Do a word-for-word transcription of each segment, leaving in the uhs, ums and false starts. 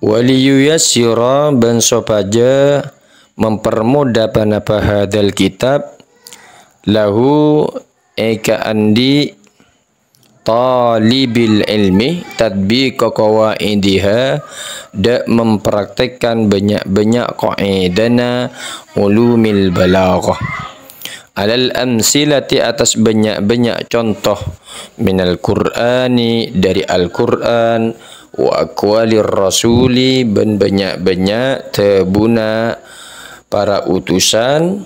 Waliyuyassira, bân sopajâ mempermudah panapa hadzal kitab, lahu, èkaandi' talibil ilmi tatbiqa qawaidiha, dâ' mempraktekkan bânnya'-bânnya' qaidana ulumil balaghah. Alal amsilati, atas bânnya'-bânnya' conto, minal Qur'ani, dâri Al-Qur'an, wa aqwalir rasuli, bân bânnya'-bânnya' dhâbuna para utusan,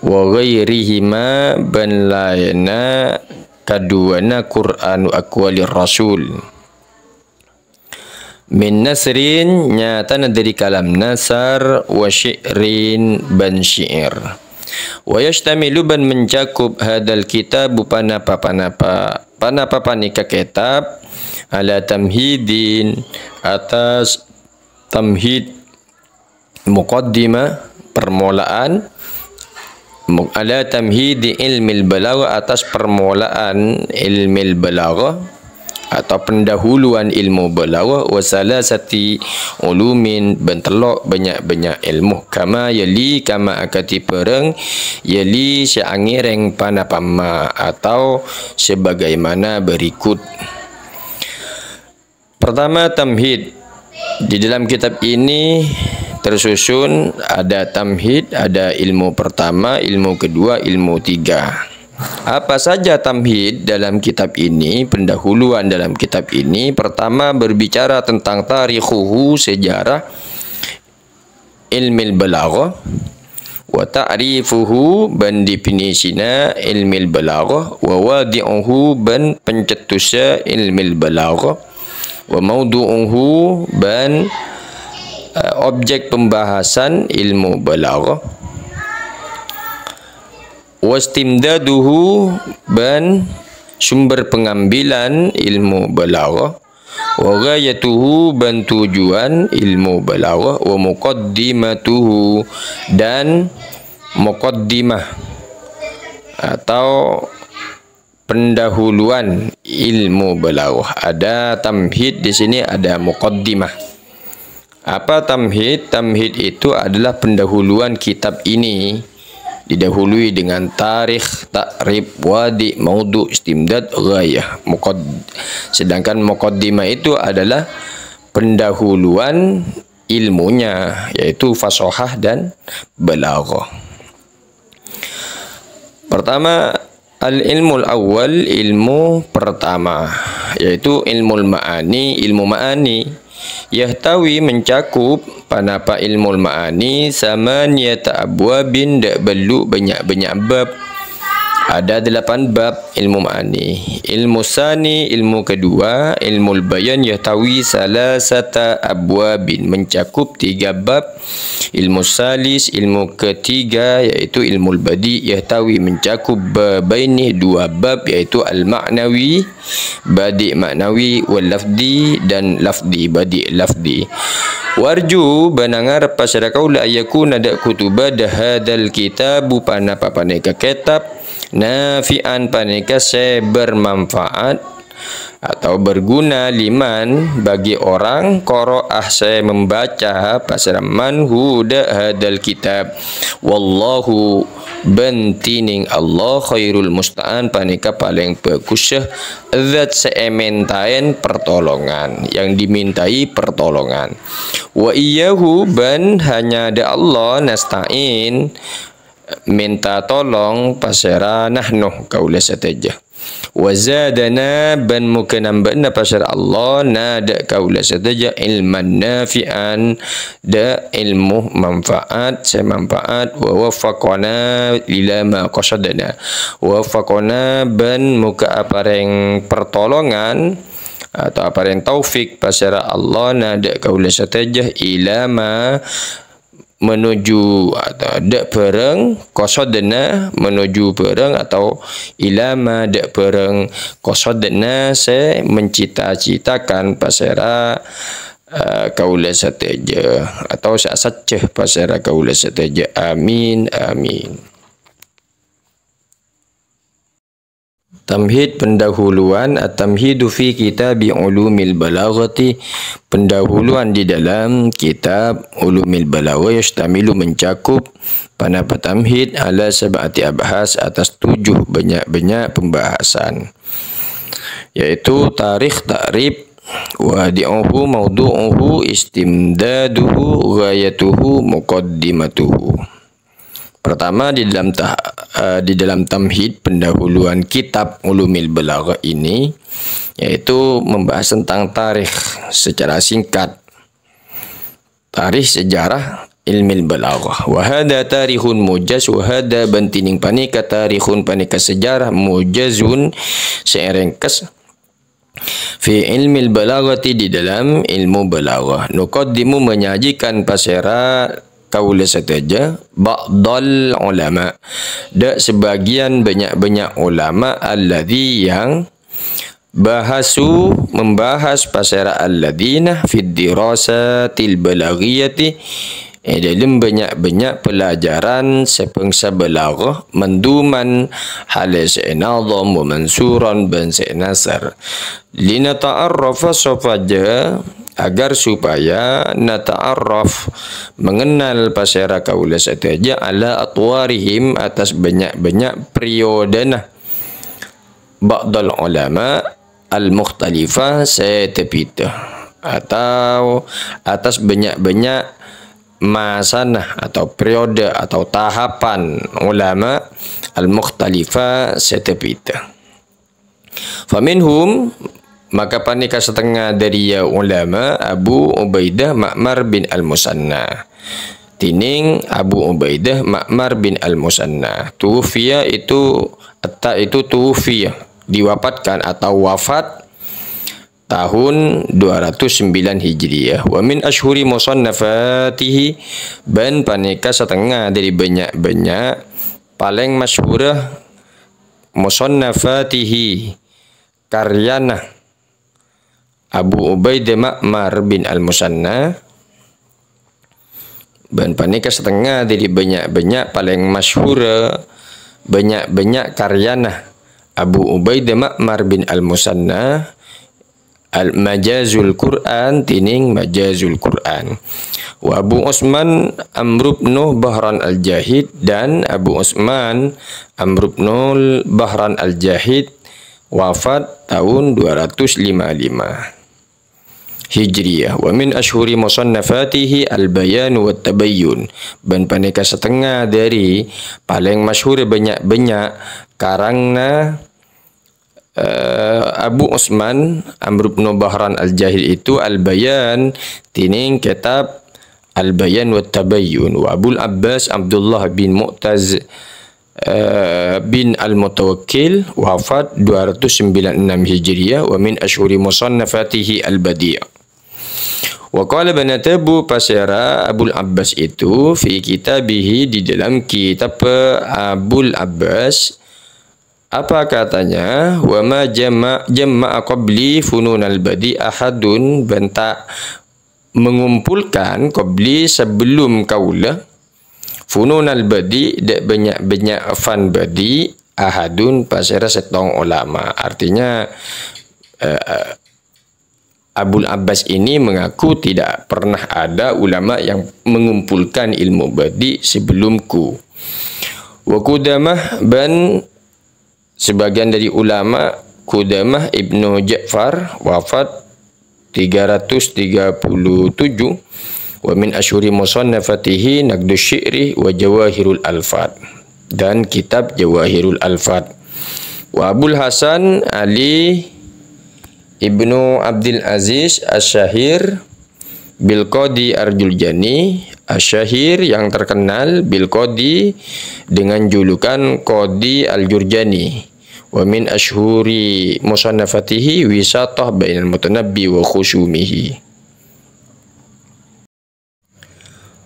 wa ghairihima, bân laènna kaduwâna Qur'an wa aqwalir rasul. Min nasrin, nyatana dâri kalam nasar, wa syi'rin, bân syi'ir. Wa yashtamilu, bân mencakup hadzal kitabu panapa-panapa, panapa panèka kètab, ala tamhidin, atas tamhid, muqaddimah, permulaan, mu-, ala tamhidi ilmil balaghah, atas permulaan ilmil balaghah, atau pendahuluan ilmu balaghah, wa salasati ulumin, bân tello' bânnya'-bânnya' ilmu, kama yali, kama akadhi bhârâng yali sè angèrèng panapa ma, atau sebagaimana berikut. Pertama, tamhid. Di dalam kitab ini tersusun ada tamhid, ada ilmu pertama, ilmu kedua, ilmu tiga. Apa saja tamhid dalam kitab ini, pendahuluan dalam kitab ini? Pertama, berbicara tentang tarikhuhu, sejarah ilmil balaghah, wa ta'rifuhu, bân definisina ilmil balaghah, wa wadi'uhu, bân pencettusa ilmil balaghah, wa maudu'uhu, bân, eh, objek pembahasan ilmu balaghah, wa istimdaduhu, bân sumber pengambilan ilmu balaghah, wa ghayatuhu, bân tujuan ilmu balaghah, wa muqaddimatuhu, dan muqaddimah atau pendahuluan ilmu balaghah. Ada tamhid di sini, ada muqaddimah. Apa tamhid? Tamhid itu adalah pendahuluan kitab ini. Didahului dengan tarikh, ta'rif, wadi', maudu', istimdad, ghayah. Muqad-, sedangkan muqaddimah itu adalah pendahuluan ilmunya, yaitu fashohah dan balaghah. Pertama, al-ilmul awwal, ilmu pertama, yaitu ilmul ma'ani, ilmu ma'ani. Yahtawi, mencakup, panapa ilmul ma'ani, samaniyata abwabin, dâ' bâllu' bânnya'-bânnya' bab. Ada delapan bab ilmu ma'ani. Ilmu sani, ilmu kedua, ilmul bayan, yahtawi salasata abwabin, mencakup tiga bab. Ilmu salis, ilmu ketiga, yaitu ilmul badi', yahtawi, mencakup babaini, dua bab, yaitu al-ma'nawi, badi' ma'nawi, wal lafdi, dan lafdi, badi' lafdi. Warju, bân ngarep pasèra kaulâ, ayyakuna, dâ' kutuba, hadzal kitabu, panapa panèka kètab, nafi'an, panèka sè bermanfaat, atau berguna, liman, bagi orang, qara'ah, sè membaca, pasèra, man, hu, dâ' hadzal kitab. Wallahu, bân dhinèng Allah, khairul musta'an, panèka palèng bhâghussa dzat sè èmèntaè pertolongan, yang dimintai pertolongan. Wa iyyahu, bân hanya dâ' Allah, nasta'in, mènta tolong, pasèra, nahnu, kaulâ sadhâjâ. Wa zadana, bân moghâ nambâ'âna pasèra Allah, na, dâ' kaulâ sadhâjâ, ilman nafi'an, dâ' ilmu manfaat, sè manfaat, wa waffaqana ila ma qasadna. Wa waffaqana, bân moghâ aparèng pertolongan atau aparèng taufik pasèra Allah, na, dâ' kaulâ sadhâjâ, ila ma, menuju, atau dâ' bhârâng, qasadna, menuju bhârâng, atau ila ma, dâ' bhârâng, qasadna, sè mencita-citakan pasèra, eh, kaulâ sadhâjâ, atau sè asajjhâ pasèra kaulâ sadhâjâ. Amin, amin. Tamhid, pendahuluan, at-tamhidu fi kitabi ulumil balaghati, pendahuluan di dalam kitab Ulumil Balaghah, yastamilu, mencakup, panapa tamhid, ala sab'ati abhas, atas tujuh banyak-banyak pembahasan, yaitu tarikh, ta'rif, wadi'uhu, maudu'uhu, istimdaduhu, ghayatuhu, muqaddimatuhu. Pertama, di dalam tah-, eh, di dalam tamhid, pendahuluan kitab Ulumil Balaghah ini, yaitu membahas tentang tarikh secara singkat. Tarikh, sejarah ilmil balaghah. Wa hadha tarikhun mujaz, wa hadha, bân dhining panèka, tarikhun, panèka sejarah, mujazun, sè ringkes, fi ilmil balaghati, di dalam ilmu balaghah. Nuqaddimu, menyajikan pasèra kaulâ sadhâjâ, ba'dal ulama, dâ' sebagian banyak-banyak ulama, alladzi, yang, bahasu, membahas, pasèra, alladzina, fid dirasatil balaghiyati, è dâlem banyak-banyak pelajaran sè bhângsa balaghah, manduman, halè sè ènadham, wa mansuran, bân sè ènasar. Linata'arrafa, sopajâ, agar supaya, nata'arraf, mengenal pasèra kaulâ sadhâjâ, ala atwarihim, atas banyak-banyak periodena, ba'dal ulama, al-mukhtalifa, sè bhidhâ, atau atas banyak-banyak masana atau periode atau tahapan ulama al-mukhtalifa, sè bhidhâ. Faminhum, maka panèka satengnga dâri ulama, Abu Ubaidah Ma'mar bin Al-Musanna. Dhining Abu Ubaidah Ma'mar bin Al-Musanna. Tuwuffiya itu, ata itu tuwuffiya, diwafatkan atau wafat tahun dua ratus sembilan Hijriyah. Wa min asyhuri musannafatihi, bân panèka satengnga dâri banyak-banyak palèng masyhura musannafatihi, karyana Abu Ubaidah Ma'mar bin Al-Musanna, bân panèka satengnga dâri banyak-banyak palèng masyhura, banyak-banyak karyana Abu Ubaidah Ma'mar bin Al-Musanna, Al-Majazul Qur'an, dhining Majazul Qur'an. Wa Abu Usman Amr bin Bahran Al-Jahid, dan Abu Usman Amr bin Bahran Al-Jahid wafat tahun dua ratus lima lima Hijriyah. Wa min asyhuri musannafatihi al-bayan wa tabayyun. Bân panèka satengnga dâri palèng masyhur banyak-banyak karangna, eh, Abu Usman Amr bin Bahran Al-Jahid itu al-bayan, dhining kitab Al-Bayan wa Tabayyun. Wa Abul Abbas Abdullah bin Mu'taz, eh, bin Al-Mutawakkil, wafat dua ratus sembilan enam Hijriyah, wa min asyhuri musannafatihi Al-Badi'. Wa qala, bân dhâbu pasèra Abul Abbas itu, fi kitabihi, di dalam kitab Abul Abbas, apa katanya, "Wa ma jama-, jama'a qabli fununal badi' ahadun," bân ta' mengumpulkan qabli, sebelum kaulâ, fununal badi', dâ' banyak-banyak fan badi', ahadun, pasèra sèttong ulama. Artinya, eh, Abul Abbas ini mengaku tidak pernah ada ulama yang mengumpulkan ilmu badi' sebelumku. Wa Qudamah, bân sebagian dari ulama, Qudamah ibnu Ja'far, wafat tiga ratus tiga puluh tujuh, wa min asyhuri musannafatihi Naqdus Syi'ri wa Jawahirul Alfat, dan kitab Jawahirul Alfat. Wa Abul Hasan Ali ibnu Abdul Aziz Asy-Syahir bil Qadi Al-Jurjani, Asy-Syahir yang terkenal bil Qadi dengan julukan Qadi Al-Jurjani. Wa min asyhuri musannafatihi Wisatah Bainal Mutanabbi wa Khusumihi.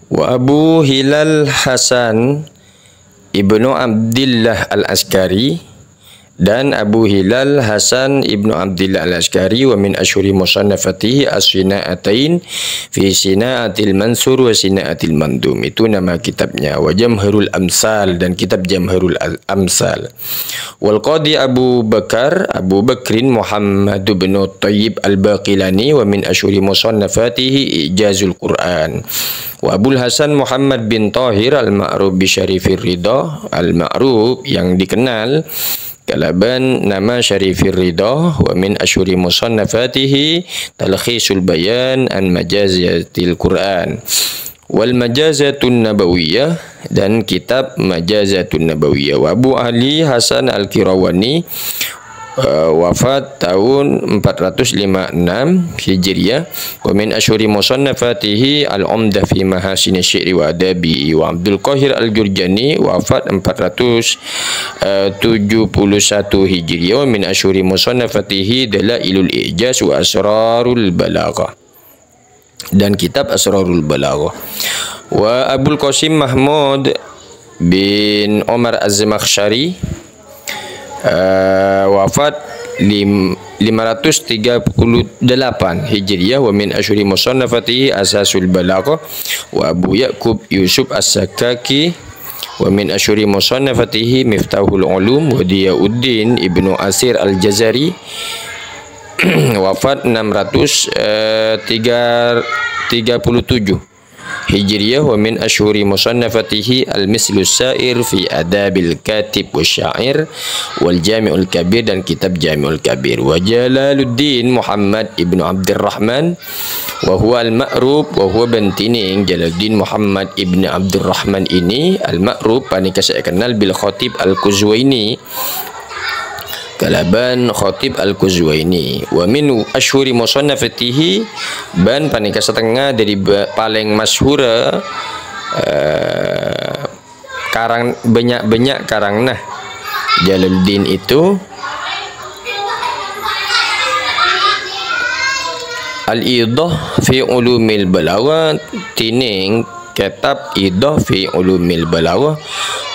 Wa Abu Hilal Hasan ibnu Abdillah Al-Askari, Dan Abu Hilal Hasan ibnu Abdillah Al-Askari, wa min asyhuri musannafatihi As-Sina'atain fi Sina'atil Mansur wa Sina'atil Mandum. Itu nama kitabnya. Wa Jamharul Amsal, dan kitab Jamharul Al-, Amsal. Wal Qadi Abu Bakar, Abu Bakrin Muhammad bin Thayyib Al-Baqilani, wa min asyhuri musannafatihi Ijazul Quran. Wa Abul Hasan Muhammad bin Tahir al-ma'ruf bi Syarifir Ridha, al-ma'ruf yang dikenal kalaban nama Syarifir Ridha, wa min asyhuri musannafatihi Talkhisul Bayan an Majazatil Quran. Wal Majazatun Nabawiyah, dan kitab Majazatun Nabawiyah. Wa Abu Ali Hasan Al-Qirawani, eh, wafat tahun empat ratus lima enam Hijriah. Wa min asyhuri musannafatihi Al-Umdah fi Mahasini Syi'ri wa Adabi. Wa Abdul Qahir Al-Jurjani, wafat empat ratus tujuh puluh satu Hijriah. Wa min asyhuri musannafatihi Dalailul Ijaz wa Asrarul Balaghah, dan kitab Asrarul Balaghah. Wa Abul Qasim Mahmud bin Umar Az-Zamakhsyari, eh, wafat lim-, lima ratus tiga puluh delapan Hijriah. Wa min asyhuri musannafatihi Asasul Balaghah, wa Abu Ya'qub Yusuf As-Sakaki, wa min asyhuri musannafatihi Miftahul Ulum, wa Diyauddin Ibnu Asir Al-Jazari, wafat enam ratus, eh, tiga, tiga puluh tujuh Hijriah. Wa min asyhuri musannafatihi Al-Mislus Sair fi Adabil Katib Wasya'ir, wal Jami'ul Kabir, dan kitab Jami'ul Kabir. Wa Jalaluddin Muhammad ibnu Abdurrahman, wa huwa al-ma'ruf, wa huwa, bân dhinèng Jalaluddin Muhammad ibnu Abdurrahman ini, al-ma'ruf, panèka sè èkennal bil Khatib Al-Quzwaini, kalabân Khatib Al-Quzwaini. Wa min asyhuri musannafatihi, bân panèka satengnga dhâri ba-, palèng masyhura, eh, karang, bânnya'-bânnya' karangnga Jalaluddin itu, Al-Idah fi Ulumil Balaghah, dhinèng kètab Idah fi Ulumil Balaghah,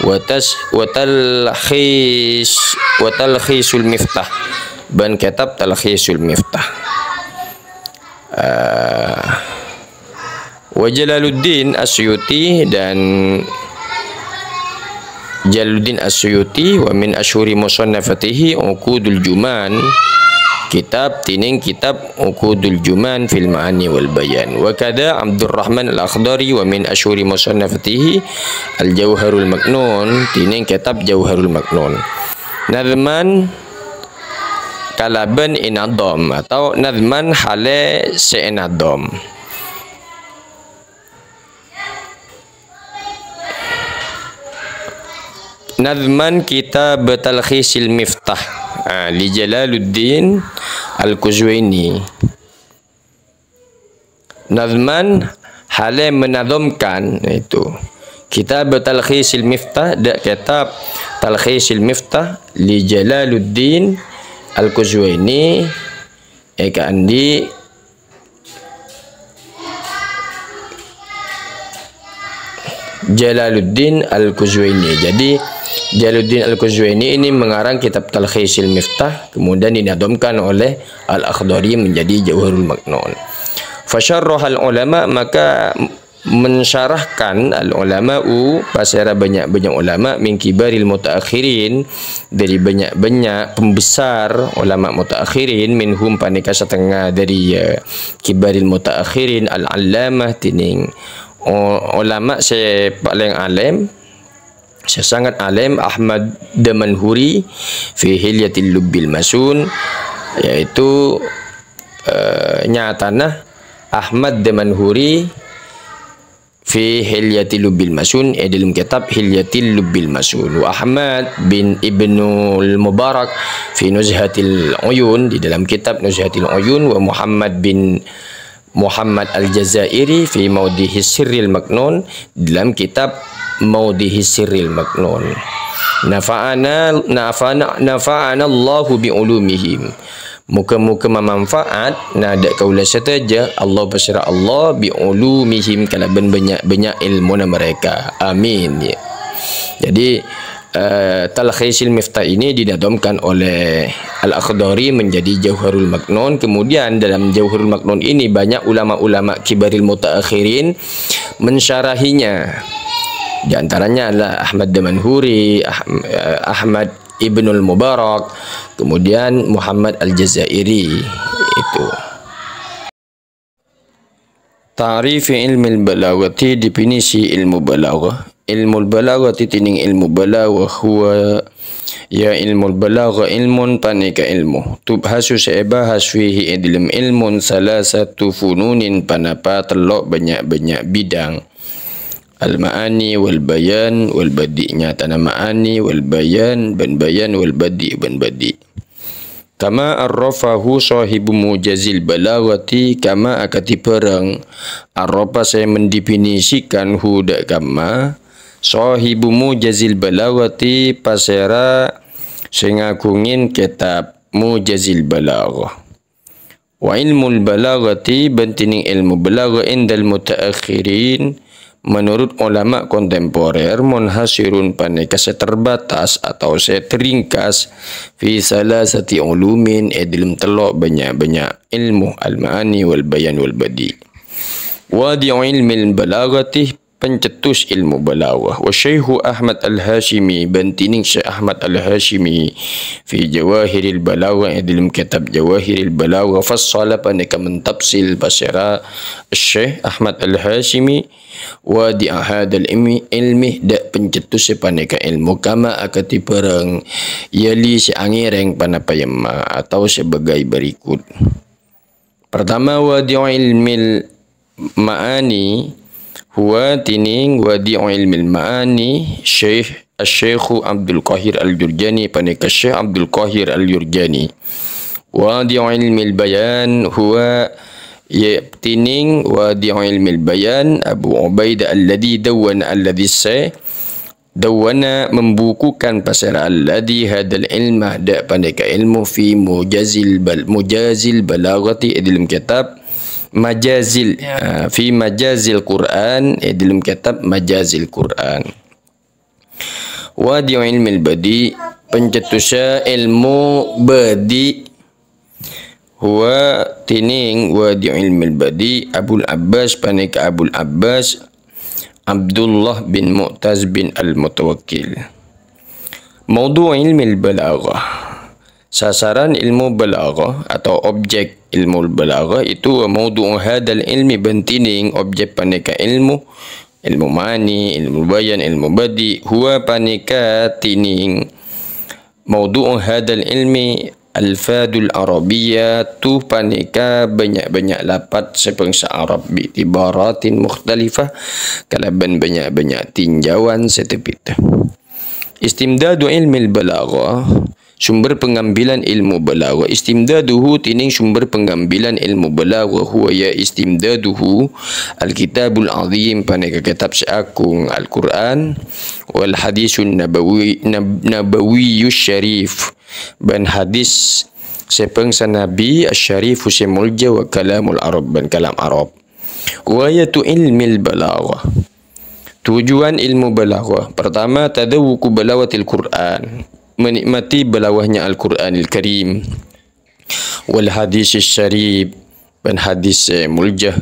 wa tas-, wa talkhis, wa Talkhisul Miftah, bân kètab Talkhisul Miftah. Eh, wa Jalaluddin As-Suyuti, dan Jalaluddin As-Suyuti, wa min asyhuri musannafatihi Uqudul Juman, kitab, dhinèng kitab Uqudul Juman fil Ma'ani wal Bayan. Wa kadza Abdurrahman Al-Akhdari, wa min asyhuri musannafatihi Al-Jauharul Maknun, dhinèng kitab Jauharul Maknun. Nazman kalabân inadham, atau nazman halè sè inadham. Nazman kitab Talkhisil Miftah, ah, li Jalaluddin Al-Quzwaini. Nazman halè menadhamkan, itu. Kitab Talkhisil Miftah, dâ' kitab Talkhisil Miftah li Jalaluddin Al-Quzwaini, èkaandi' Jalaluddin Al-Quzwaini. Jadi, Jalaluddin Al-Quzwaini ini mengarang kitab Talkhisil Miftah, kemudian dinadhamkan oleh Al-Akhdari menjadi Jauharul Maknun. Fasyarrahal ulama, maka mensyarahkan al-ulama'u, pasèra bânnya'-bânnya' ulama, min kibaril mutaakhirin, dhâri bânnya'-bânnya' pembesar ulama mutaakhirin, minhum, panèka satengnga dhâri, ya, kibaril mutaakhirin, al-allamah, dhinèng o-, ulama sè palèng alèm, sè sanget alèm, Ahmad Damanhuri fi Hilyatil Lubbil Masun, yaitu, eh, nyatana Ahmad Damanhuri fi Hilyatil Lubbil Masun, è dâlem kitab Hilyatil Lubbil Masun. Wa Ahmad bin Ibnul Mubarak fi Nuzhatil Uyun, di dalam kitab Nuzhatil Uyun, wa Muhammad bin Muhammad Al-Jazairi fi Maudhihi Sirril Maknun, dalam kitab Maudhihi Sirril Maknun. Nafa'ana, nafa'ana, nafa'ana Allahu bi ulumihim. Moga-moga mamanfaat, na, dâ' kaulâ sadhâjâ, Allah, pasèra Allah, bi ulumihim, kalabân bânnya'-bânnya' èlmona mereka. Amin, ya. Jadi, Eh, Talkhisil Miftah ini dinazamkan oleh Al-Akhdari menjadi Jauharul Maknun. Kemudian dalam Jauharul Maknun ini banyak ulama-ulama kibaril mutaakhirin mensyarahinya. Di antaranya adalah Ahmad Damanhuri, Ah-, eh, Ahmad Ibnul Mubarak, kemudian Muhammad Al-Jazairi. Itu. Ta'rif ilmil balaghati, definisi ilmu balaghah. Ilmul balaghati, tining ilmu balaghah, huwa, ya ilmul balaghah, ilmun, paneka ilmu. Tubhasu, se ebahas, fihi, e dalem ilmun, salasatu fununin, panapa tello' bannya'-bannya' bidang. Al-ma'ani wal bayan wal badi', nyatana ma'ani wal bayan, ban bayan wal badi', ban badi'. Kama arrafahu shahibu mujazil balaghati, kama akadi barang arrafa se mendefinisikan hu da' kama, shahibu mujazil balaghati, pasera se ngagungin ketab Mujazil Balaghah. Wa ilmul balaghati, ban tining ilmu balaghah indal mutaakhirin, menurut ulama kontemporer, munhasirun, paneka se terbatas atau se teringkas, fi salasati ulumin, e dalem tello' bannya'-bannya' ilmu, al-ma'ani wal bayan wal badi'. Wadi'u ilmil balaghati, pencetus ilmu balaghah. Wa Syekhu Ahmad Al-Hasyimi, ban tining Syekh Ahmad Al-Hasyimi, fi Jawahiril Balaghah, e dalem kitab Jawahiril Balaghah, fassala, paneka mentafsil, pasera Syekh Ahmad Al-Hasyimi, wadi'a hadal ilmi, ilmi, da' pencetus se paneka ilmu, kama akadi barang yali se angereng panapa yamma atau sebagai berikut. Pertama, wadi'u ilmil ma'ani, huwa, tining wadi'u ilmil ma'ani, Syekh Asy-Syaikhu Abdul Qahir Al-Jurjani, paneka Syekh Abdul Qahir Al-Jurjani. Wadi'u ilmil bayan, huwa, ya, tining wadi'u ilmil bayan, Abu Ubaidah alladzi dawwana, alladzi se dawwana, membukukan, pasera alladzi hadal ilma, da' paneka ilmu, fi mujazil bal-, mujazil balaghati, e dalem kitab Majazil, ya, fi majazil Qur'an, e dalem kitab Majazil Qur'an. Wadi'u ilmil badi', pencetusa ilmu badi'. Huwa, tining wadi'u ilmil badi', Abul Abbas, paneka Abul Abbas, Abdullah bin Mu'taz bin Al-Mutawakkil. Maudhu' ilmil balaghah. Sasaran ilmu balaghah atau objek ilmu balaghah itu, wa maudhu'u hadal ilmi, ban tining objek paneka ilmu, ilmu ma'ani, ilmu bayan, ilmu badi', huwa, paneka tining maudhu'u hadal ilmi, alfadul arabiyyah, tu paneka bannya'-bannya' lapat se bangsa Arab, bi itibaratin mukhtalifah, kalaban bannya'-bannya' tinjauan se tepita. Istimdadu ilmil balaghah, sumber pengambilan ilmu balaghah. Istimdaduhu, tining sumber pengambilan ilmu balaghah, huwa, ya istimdaduhu, Alkitabul Azim, paneka kitab se agung, Al-Qur'an, wal hadisun nabawi, nab-, nabawiyyus syarif, ban hadis se bangsa Nabi, asy-syarifu, se molja, wa kalamul Arab, ban kalam Arab. Ghayatu ilmil balaghah. Tujuan ilmu balaghah. Pertama, tadzawwuqu balaghatil Qur'an. Menikmati balaghahnya Al-Qur'anil Karim. Wal hadisis syarif. Ban hadis se molja.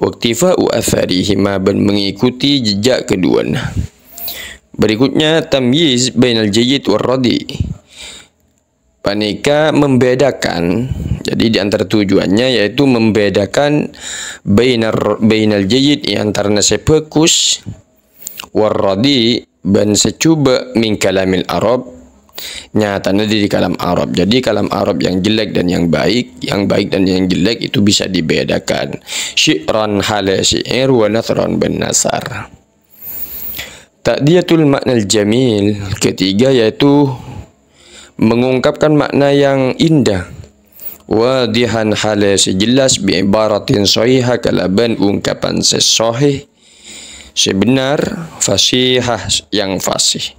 Waqtifa'u atharihima, ban mengikuti jejak keduanya. Berikutnya, tamyiz bainal jayyid war radhi. Paneka membedakan, jadi di antara tujuannya yaitu membedakan bainar, bainal jayyid, e antarana se bagus, war radhi, ban se juba' min kalamil Arab, nyatana dari kalam Arab. Jadi kalam Arab yang jelek dan yang baik, yang baik dan yang jelek itu bisa dibedakan. Syi'ran hale syi'ir, wa nathran ban nasar. Ta'diyatul ma'nal jamil, ketiga yaitu mengungkapkan makna yang indah. Wadihan hale se jelas, bi ibaratin sahihah, kalaban ungkapan se sahih, se benar, fasihah, yang fasih.